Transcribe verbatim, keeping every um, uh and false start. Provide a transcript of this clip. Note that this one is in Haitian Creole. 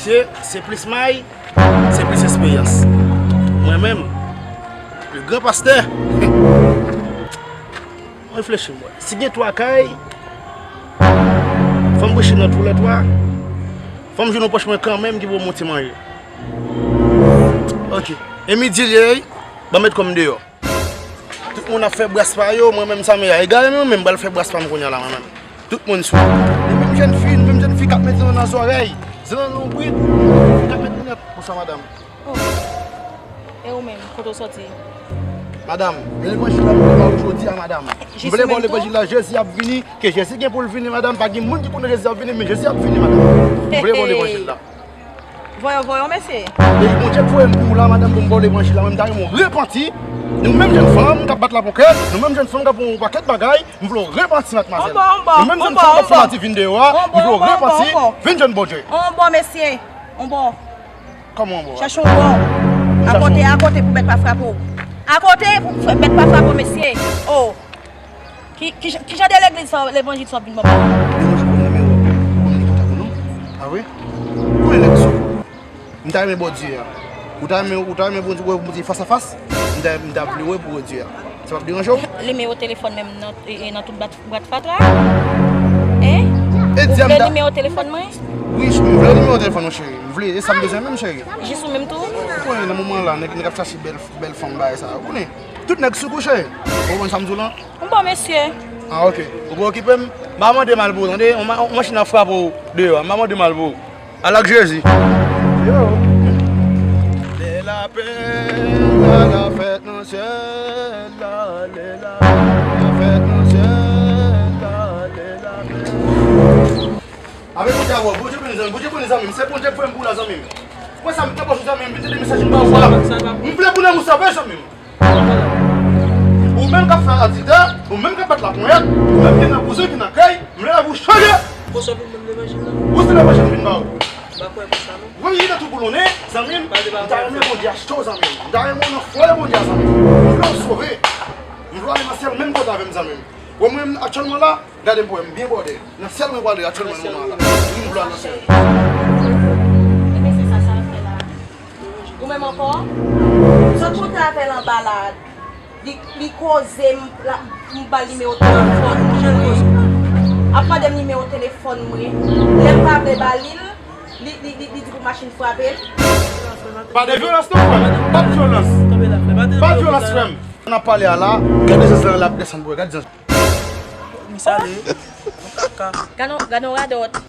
Mesye, se plis may, se plis esperyans. Mwen menm, le gran pastè. Reflechi, mwen. Si gen twa kay, fò m bouche nan tou lè twa. Fò m jwenn yon pòch mwen kanmenm ki pou monte manje. Ok. E midi l ye, ban m met kò m deyò. Tout moun ap fè bras pa yo, mwen menm sa m ye a egare, mwen menm pral fè bras pa m kounye a la, mwen menm. Tout moun sou. Nou menm jèn fi, nou menm jèn fi k ap met zen nan zòrèy, zen nan lonbrit, k ap met linèt. Bonswa, madanm. Oh. E ou menm, kote w sòti? Madanm, e levanjil la m vle ba ou jodi a, madanm. M vle ba w levanjil la, Jezi ap vini, ke Jezi gen pou l vini, madanm. Pa gen moun ki konnen Jezi ap vini, men Jezi ap vini, madanm. M vle ba w levanjil la. Voye, voye, mesye. Depi Bondye voye m pou ou la, madanm, pou m ba w levanjil la, mwen, m ta renmen w repanti. Nou menm jèn fanm k ap bat lapokèt, nou menm jèn fanm k ap yon pakèt bagay, m vle w repanti, madmwazèl. Nou menm jèn fanm k ap fè mati vin deyò a, m vle w repanti, vin jwenn Bondye. On bon, mesye. On bon. Kòman on bon? Chèche on bon. Akote, akote pou bèt pa frape w. Akote pou bèt pa frape w, mesye. Oh. Ki, ki, ki jan de legliz sa, levanjil sa w ap vin ban mwen? Levanjil, ou konn nimewo, ou konn nimewo kontak ou non? A wi? Ou konnen nèg sou kou. M ta renmen ba w di a. Ou ta renmen, ou ta renmen Bondye, wè Bondye fas a fas? M ta, m ta vle wè pou w di a. Sa p ap deranje w? Nimewo telefòn menm nan, e, e, nan tout bwat, bwat fatra? Hein? E ou vle nimewo telefòn mwen? Wi, m vle nimewo telefòn ou, cheri. M vle, e sa m bezwen menm, cheri. Jis ou menm tou? Ou konnen nan moman la, nèg, nèg ap chache bèl, bèl fanm bagay sa. Ou konnen. Tout nèg sou kou, cheri. Ou konprann sa m di w lan? M bon, mesye. Ah, ok. Ou pa okipe m. M pa mande mal pou ou, tande? On ma-, on machin ap frape w deyò a. M pa mande mal pou ou. Al ak Jezi. Yo. Lè lapè, la, la fèt nan syèl la, lè la, la fèt nan syèl la, lè lapè. Avèk Bondye avè w, Bondye beni zanmi, Bondye beni zanmi m. Se Bondye k voye m pou w la, zanmi m. Mwen sa m te pòch zanmi m, vin tande mesaj m ba ou a. M vle pou nanm ou sove, zanmi m. Ou menm k ap fè adiltè, ou menm k ap bat laponyèt, ou menm ki nan bouzen, ki nan kay, m vle lavi w chanje. Ou se levanjil m vin ba ou. Wi, li nan tou boulonnen, zanmi m. M ta renmen Bondye achte w, zanmi m. M ta renmen w nan fwaye Bondye a, zanmi m. M vle w sove. M vle w ale nan syèl menm kote avè m, zanmi m. Wè mwen menm aktyèlman la, gade m pou wè m byen bòde. Nan syèl mwen prale aktyèlman nan moman an la. Wi, m vle w al nan syèl. Ebyen, se sa, sa l ap fè la. Ou menm ankò? Sot kote avè l anba la. Li, li koze m, la, m ba l nimewo telefòn mwen. Ap mande m nimewo telefòn mwen. Lè m pa vle ba li l, li, li, li, li di pou machin frape l. Pa de vyolans non, frè. Pa de vyolans. Pa de vyolans, frè m. N ap pale a la, gade zans lan l ap desann pou gade zans. Misale. Kaka. Gade yon, gade yon radòt.